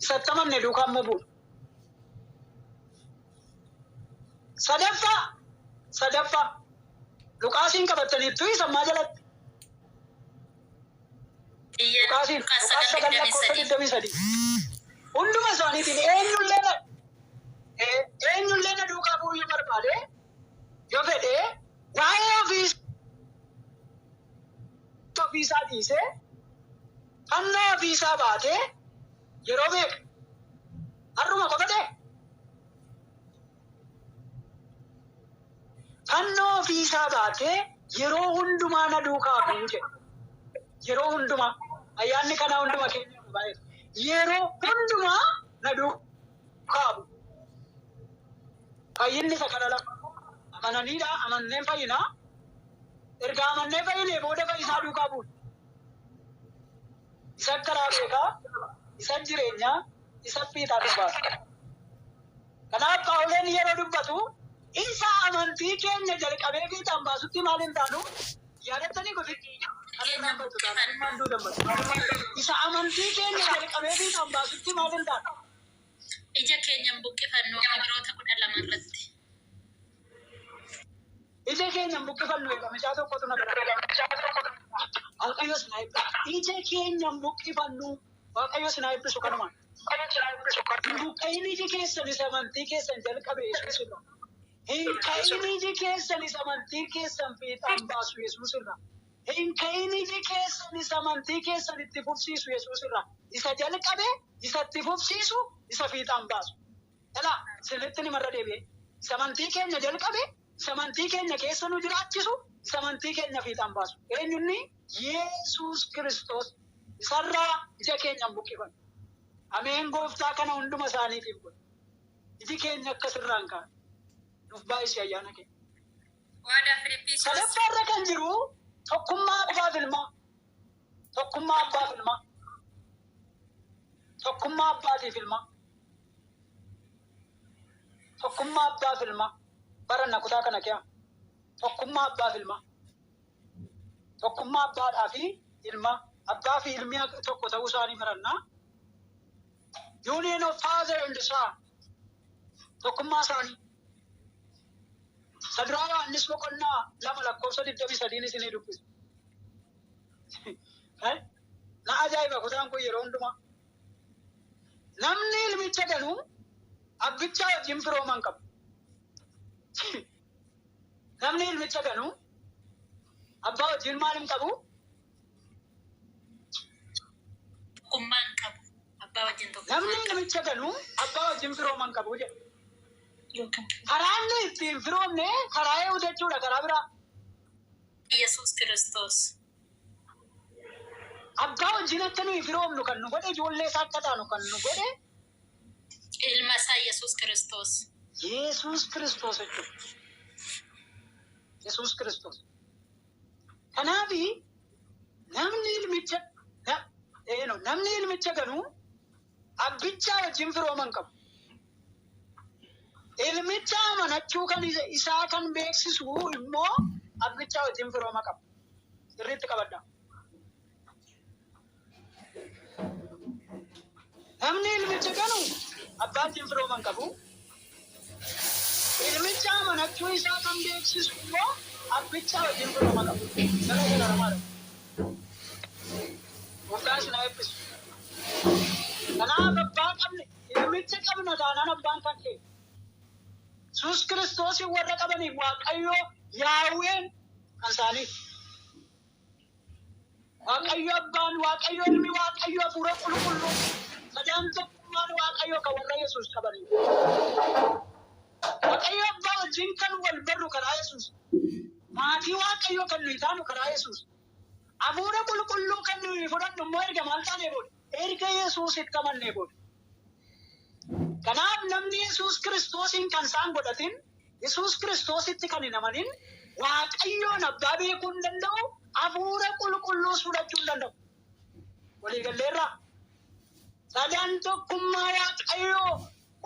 Isatti amanne duukaa immoo buuna. Sadaffaa sadaffaa Luqaasiin qabattaniittu sammaa jalatti. Iyya Luqaasiin Luqaas Luqaas 9 9 lakkoofsa 23. 23. Hunduma isaaniitiin eenyullee na eenyullee na duukaa bu'uu yoo barbaade yoo fedhe waa'ee ofii ofiisaa dhiisee fannoo ofiisaa baatee yeroo meeqa har'uma qofa ta'e fannoo ofiisaa baatee yeroo hundumaa na duukaa bu'uu jedhe. Yeroo hundumaa ayyaanni kanaa hunduma keenya baay'eetu. Yeroo hundumaa na duukaa bu'u. Fayyinni isa kana lafa. Amananiidha amanneen fayyinaa. Erga amannee fayyinee booda fayyisaa duukaa bu'u. Isa karaa beekaa, isa jireenyaa, isa fiixaa dubbata. Kanaaf Phaawuleen yeroo dubbatu isa amantii keenya jalqabee fiixaan baasutti maal hin taanu yaadattanii gotitti kan Keenya irraanfattu taanaan buqqifannu. ilmaan duu dammatu. Isa amantii keenya jalqabee fiixaan baasutti maal hin taanu? Ija keenya hin buqqifannu Ibroota 12 irratti. Ija keenya hin buqqifannu egaa mucaa tokkotu na bira. Waaqayyo sin haa eebbisu. Ija keenya hin buqqifannu. Waaqayyo sin haa eebbisu kanumaan. Hin buqqa'in iji keessan isa amantii keessan jalqabe Yesuus irraa. Hin ka'in iji keessan isa amantii keessan fiixaan baasu Yesuus irraa. Hin ka'in iji keessan isa amantii keessan itti fufsiisu Yesuus irraa. Isa jalqabe, isa itti fufsiisu, isa fiixaan baasu. Dhala sirriitti nimarra deebi'e. Isa amantii keenya jalqabe, isa amantii keenya keessa nu jiraachisu, isa amantii keenya fiixaan baasu. Eenyunni? Yesuus Kiristoos. Isarraa ija keenya hin buqqifannu. Ameen gooftaa kana hunduma isaaniitiif godhe. Iji keenya akka sirraa hin kaane. Nuuf baay'isi ayyaana kee. Waadaa Filiippiisiyoos Sadaffaa irra kan jiru tokkummaa abbaaf ilmaa. Tokkummaa abbaaf ilmaa. Tokkummaa abbaatiif ilmaa. Tokkummaa abbaaf ilmaa. Baranna kutaa kana kiyaa. Tokkummaa abbaaf ilmaa. Tokkummaa abbaadhaa fi ilmaa. Abbaa fi ilmi tokko ta'uu isaanii barannaa. Union of Father and Son. Tokkummaa isaanii. Saduraa Yohaannis boqonnaa 2 lakkoofsa 23 isinii dubbisa. Na ajaa'iba kutaan kun yeroo hundumaa. Namni ilmicha ganu abbichaa wajjin firooma hin qabu. Namni ilmicha ganu abbaa wajjin maal hin qabu? Tokkummaa hin qabu. Abbaa wajjin tokkummaa Namni hin qabu. ilmicha ganu abbaa wajjin firooma hin qabu jedha. Karaan nuyi ittiin firoomne karaa eewu jechuudha karaa biraa. Yesuus Kiristoos. Abbaa wajjin akka nuyi firoomnu kan nu godhe ijoollee isaa akka taanu kan nu godhe Ilma isaa Yesuus Kiristoos. Yesuus Kiristoos jechuudha. Yesuus Kiristoos. Kanaafi namni ilmicha na- no, namni ilmicha ganu abbichaa wajjin firooma hin qabu. Ilmicha amanachuu kan isaa kan beeksisu immoo abbichaa wajjin firooma qaba. Sirriitti qabadhaa. Namni ilmicha ganu abbaa wajjin firooma hin qabu. Ilmicha amanachuu isaa kan beeksisu immoo abbichaa wajjin firooma qaba. Gara gararamaadha. Gooftaan isin haa eebbisu. Kanaaf abbaa qabne ilmicha qabna taanaan abbaan kan kee. Yesuus Kiristoosiin warra qabaniif Waaqayyo Yaahween kan isaaniif. Waaqayyo abbaan, Waaqayyo ilmi, Waaqayyo hafuura qulqulluu sadaan tokkummaan Waaqayyo kan warra Yesuus qabaniif. Waaqayyo abbaa wajjin kan wal barru karaa Yesuus. Maatii Waaqayyo kan nuyi taanu karaa Yesuus. Hafuura qulqulluu kan nuyi fudhannu immoo erga maal taanee booda? Erga Yesuusitti amannee booda. Kanaaf namni Yesuus Kiristoosiin kan isaan godhatin, Yesuus Kiristoositti kan hin amanin, Waaqayyoon abbaa beekuu hin danda'u, hafuura qulqulluus fudhachuu hin danda'u. Walii galleerraa? Sadan tokkummaa Waaqayyoo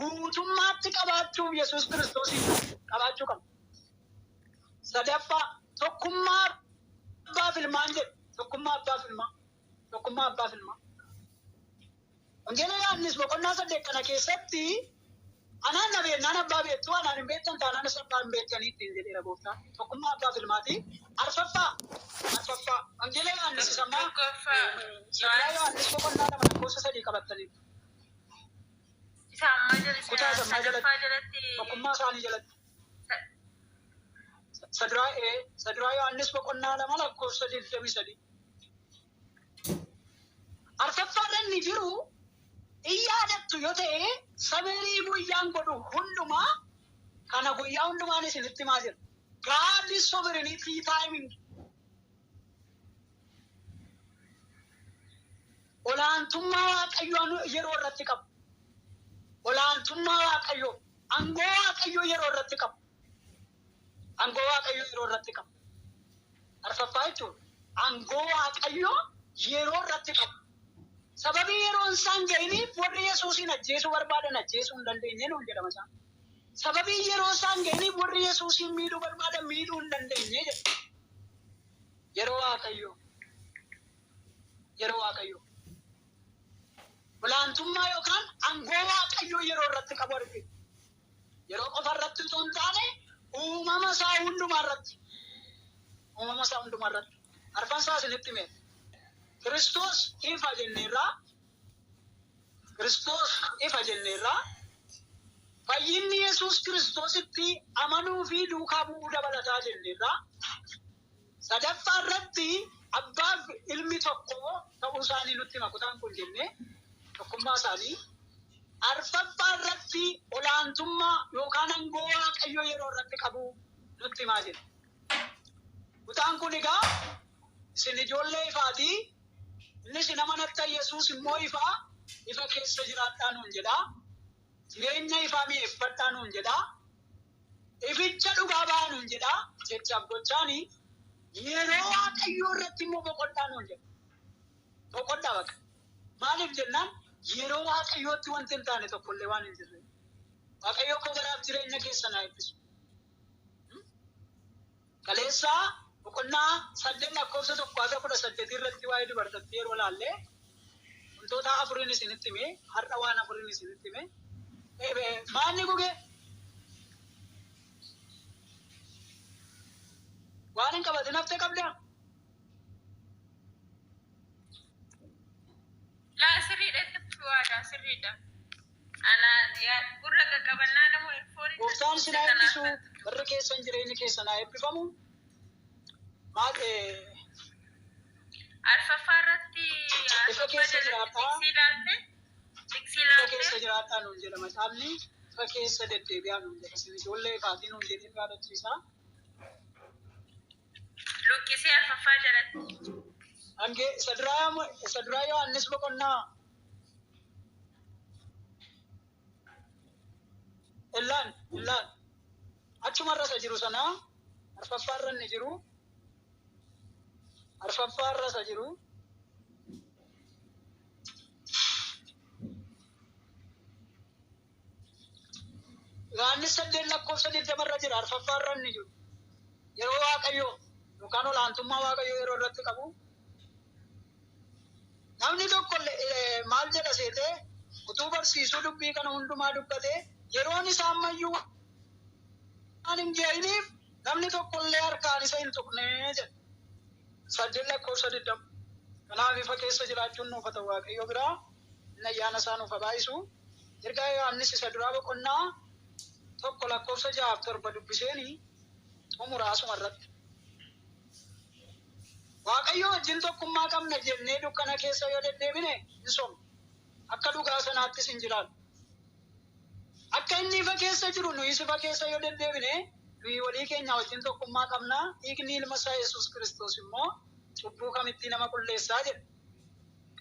guutummaatti qabaachuuf Yesuus Kiristoosiin qabaachuu qabna. Sadaffaa, tokkummaa abbaaf ilmaan jedhu. Tokkummaa abbaaf ilmaa. Tokkummaa abbaaf ilmaa. Wangeela Yohaannis boqonnaa 8 kana keessatti anaan na beeknaan abbaa beektu, anaan hin beektan taanaan isa abbaa hin beektanii ittiin jedheera gooftaan. Tokkummaa abbaa fi ilmaati. Arfaffaa Wangeela Yohaannis isa ammaa Tokkoffaa Saduraa Yohaannis boqonnaa 2 lakkoofsa 3 qabattaniitu. Isa ammaa jala Kutaa isa ammaa jalatti sadaffaa jalatti tokkummaa isaanii jalatti. Saduraa Saduraa Yohaannis boqonnaa 2 lakkoofsa 23. Arfaffaarra inni jiru in yaadattu yoo ta'e samerii guyyaan godhu hundumaa kana guyyaa hundumaan isinitti himaa jira. God is sovereignty timing. Olaantummaa Waaqayyoo yeroo irratti qabu. Olaantummaa Waaqayyoo, aangoo Waaqayyoo yeroo irratti qabu. Aangoo Waaqayyoo yeroo irratti qabu. Arfaffaa jechuun aangoo Waaqayyoo yeroo irratti qabu. Sababii yeroon isaan ga'iniif warri Yesuusin ajjeesuu barbaadan ajjeesuu hin dandeenye nuun jedhama isaan. Sababii yeroo isaan ga'iniif warri Yesuusin miidhuu barbaadan miidhuu hin dandeenye jedha. Yeroo Waaqayyoo. Yeroo Waaqayyoo. Olaantummaa yookaan aangoo Waaqayyoo yeroo irratti qabu argina. Yeroo qofa irratti utuu hin taane uumama isaa hundumaa irratti. Uumama isaa hundumaa irratti. Arfan isaa isinitti hime. Kiristoos ifa jenneerraa. Kiristoos ifa jenneerraa. Fayyinni Yesuus Kiristoositti amanuu fi duukaa bu'uu dabalataa jenneerraa. Sadaffaa irratti abbaaf ilmi tokko ta'uu isaanii nutti hima kutaan kun jennee tokkummaa isaanii. Arfaffaa irratti olaantummaa yookaan aangoo Waaqayyoo yeroo irratti qabu nutti himaa jira. Kutaan kun egaa isin ijoollee ifaatii, inni isin amanattan Yesuus immoo ifaa, ifa keessa jiraadhaa nuun jedhaa. Jireenya ifaa mi'eeffadhaa nuun jedhaa. Ificha dhugaa ba'aa nuun jedhaa. Jechaaf gochaani yeroo Waaqayyoo irratti immoo boqodhaa nuun jedha. Boqodhaa baqa. Maaliif jennaan yeroo Waaqayyootti wanti hin taane tokkollee waan hin jirre. Waaqayyo koo baraaf jireenya keessan haa eebbisu. Kaleessaa boqonnaa 8 lakkoofsa 1 haga 18 irratti waa'ee dubartattii yeroo laallee wantoota afuriin isinitti hime, har'a waan afuriin isinitti hime. Maalni gugee? Waan hin qabatin haftee qabdaa? Laa sirriidha itti fufi waadaa sirriidha. Anaa yaa gurra qaqqabannaa nama erfooniin Gooftaan isin haa eebbisu, barri keessan jireenyi keessan haa eebbifamu. Maal Arfaffaa irratti ifa arfaffaa keessa jalatti jiraadhaa, tiksii ilaalte tiksii ifa keessa ilaalte jiraadhaa nuun jedha macaafni, ifa keessa deddeebi'aa nuun jedha. Isin ijoollee ifaatii nuun jedhee nu yaadachiisa. Luqqisee arfaffaa jalatti. Hangee isa duraa Yohaannis boqonnaa illaan illaan achumarra isa jiru sana arfaffaarra inni jiru arfaffaarra isa jiru Yohaannis 8 lakkoofsa 20 irra jira arfaffaarra inni jiru. Yeroo Waaqayyoo yookaan olaantummaa Waaqayyoo yeroo irratti qabu namni tokko maal jedha seetee utuu barsiisuu dubbii kana hundumaa dubbatee yeroon isaa ammayyuu waan hin ga'iniif namni tokko illee harkaan isa hin tuqne jedha. 8 lakkoofsa 20. Kanaaf ifa keessa jiraachuun nuuf haa ta'u Waaqayyo biraa inni ayyaana isaa nuuf haa baay'isu. Ergaa Yohaannis isa duraa boqonnaa 1 lakkoofsa 6 7 dubbiseeni xumura asuma irratti. Waaqayyo wajjin tokkummaa qabna jennee dukkana keessa yoo deddeebine hin sobna. Akka dhugaa sanaattis hin jiraannu. Akka inni ifa keessa jiru nuyis ifa keessa yoo deddeebine nuyi walii keenya wajjin tokkummaa qabna. Dhiigni ilma isaa Yesuus Kiristoos immoo cubbuu kamittii nama qulleessaa jedha.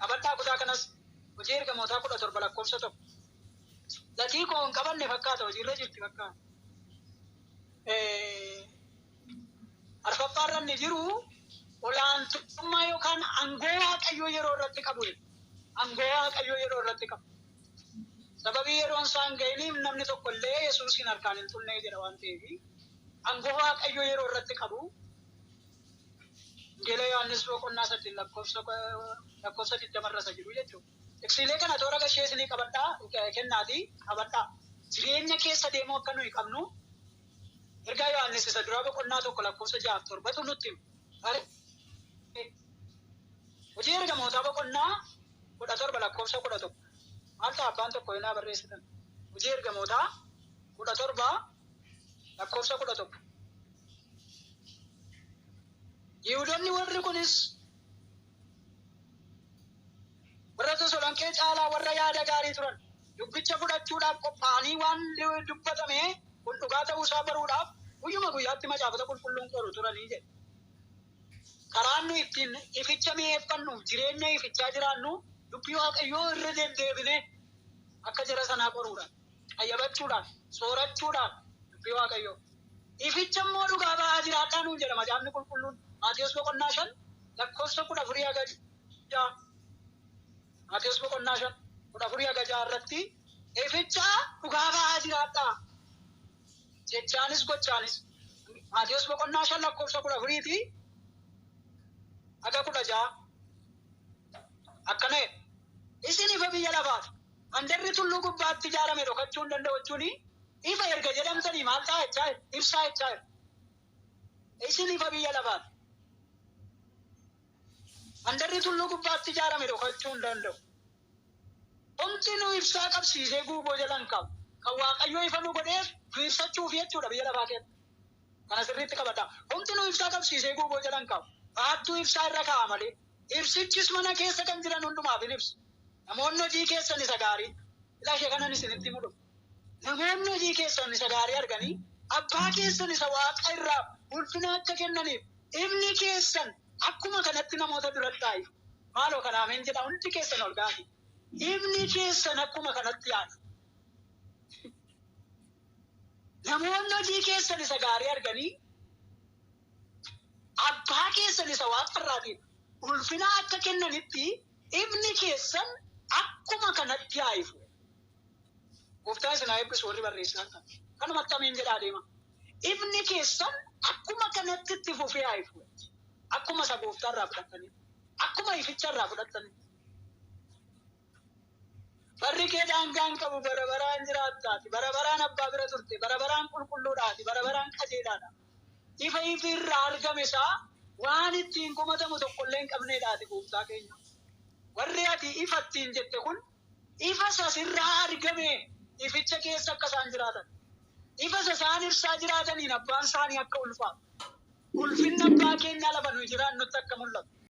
Qabadhaa kutaa kanas hojii ergamootaa 17 lakkoofsa 1. Latii koo hin qabanne fakkaata hojiirra jirti fakkaata. Arfaffaarra inni jiru olaantummaa yookaan aangoo Waaqayyoo yeroo irratti qabu. Aangoo Waaqayyoo yeroo irratti qabu. Sababii yeroon isaa hin ga'iniif namni tokko illee Yesuusiin harkaan hin tuqne jedha waan ta'eef aangoo Waaqayyoo yeroo irratti qabu. Wangeela Yohaannis boqonnaa 8 lakkoofsa 20 irra isa jiru jechuudha. Tiksiilee kana toora gashee isinii qabadhaa kennaatii qabadhaa. Jireenya keessa deemuu akka nuyi qabnu ergaa Yohaannis isa duraa boqonnaa 1 lakkoofsa 6-7 nutti hima. Hojii ergamootaa boqonnaa 17 lakkoofsa 11. Maal ta'a abbaan tokko yoo naa barreessitan? Hojii ergamootaa 17 lakkoofsa 11. Yihudoonni warri kunis warra Tesaloniqee caalaa warra yaada gaarii turan. Dubbicha fudhachuudhaaf qophaa'anii waan dubbatame kun dhugaa ta'uusaa baruudhaaf guyyuma guyyaatti macaafota qulqulluun qoru turanii jedhe. Karaan nu ittiin ificha mi'eeffannuuf jireenya ifichaa jiraannu dubbii Waaqayyoo irra deddeebinee akka jara sanaa qoruudhaan, qayyabachuudhaan, soorachuudhaan dubbii Waaqayyoo. Ificha immoo dhugaa ba'aa jiraadhaa nuun jedha macaafni qulqulluun. Maatiyus boqonnaa 5 lakkoofsa 14 haga 6. Maatiyus boqonnaa 5 14 haga 6 irratti ificha dhugaa ba'aa jiraadhaa. Jechaanis gochaanis. Maatiyus boqonnaa 5 lakkoofsa 14 haga 16 akkana jedha. Isin ifa biyya lafaati. Mandarri tulluu gubbaatti ijaarame dhokachuu hin danda'u jechuun ifa erga jedhamtanii maal ta'a jechaa jira? Ibsaa jechaa jira. Isin ifa biyya lafaati. Mandarri tulluu gubbaatti ijaarame dhokachuu hin danda'u. Homti nu ibsaa qabsiisee guuboo jala hin qabu. Kan Waaqayyoo ifa nu godheef nu ibsachuuf jechuudha biyya lafaa keessa. Kana sirriitti qabadhaa. Homti nu ibsaa qabsiisee guuboo jala hin qabu. Baattuu ibsaa irra kaa'a malee. Ibsichis mana keessa kan jiran hundumaaf hin ibsu. Namoonni hojii keessan isa gaarii. Ilaa ishee kanan isinitti himu dhufu. Namoonni hojii keessan isa gaarii arganii abbaa keessan isa waaqa irraa ulfina akka kennaniif ifni keessan akkuma kanatti namoota duratti haa ifu. Maaloo kana ameen jedha hundi keessan ol gaafi. Ifni keessan akkuma kanatti haa ifu. Namoonni hojii keessan isa gaarii arganii abbaa keessan isa waaqa irraatiif ulfina akka kennanitti ifni keessan akkuma kanatti haa ifu. Gooftaan isin haa eebbisu warri barreessaa kan. Kanumatti ameen jedhaa deema. Ifni keessan akkuma kanatti itti fufee haa ifu. Akkuma isa gooftaa irraa fudhattanii. Akkuma ificha irraa fudhattanii. Barri kee daangaa hin qabu bara baraan jiraattaati. Bara baraan abbaa bira turte. Bara baraan qulqulluudhaati. Bara baraan qajeelaadha. Ifa ifi irraa argame isaa waan ittiin komatamu tokkollee hin qabneedhaati gooftaa keenya. Warri ati ifa ittiin jette kun ifa isa sirraa argame ificha keessa akka isaan jiraatan. Ifa isa isaan ibsaa jiraataniin abbaan isaanii akka ulfaatu. Ulfinni abbaa keenyaa lafa nuyi jiraannutti akka mul'atu.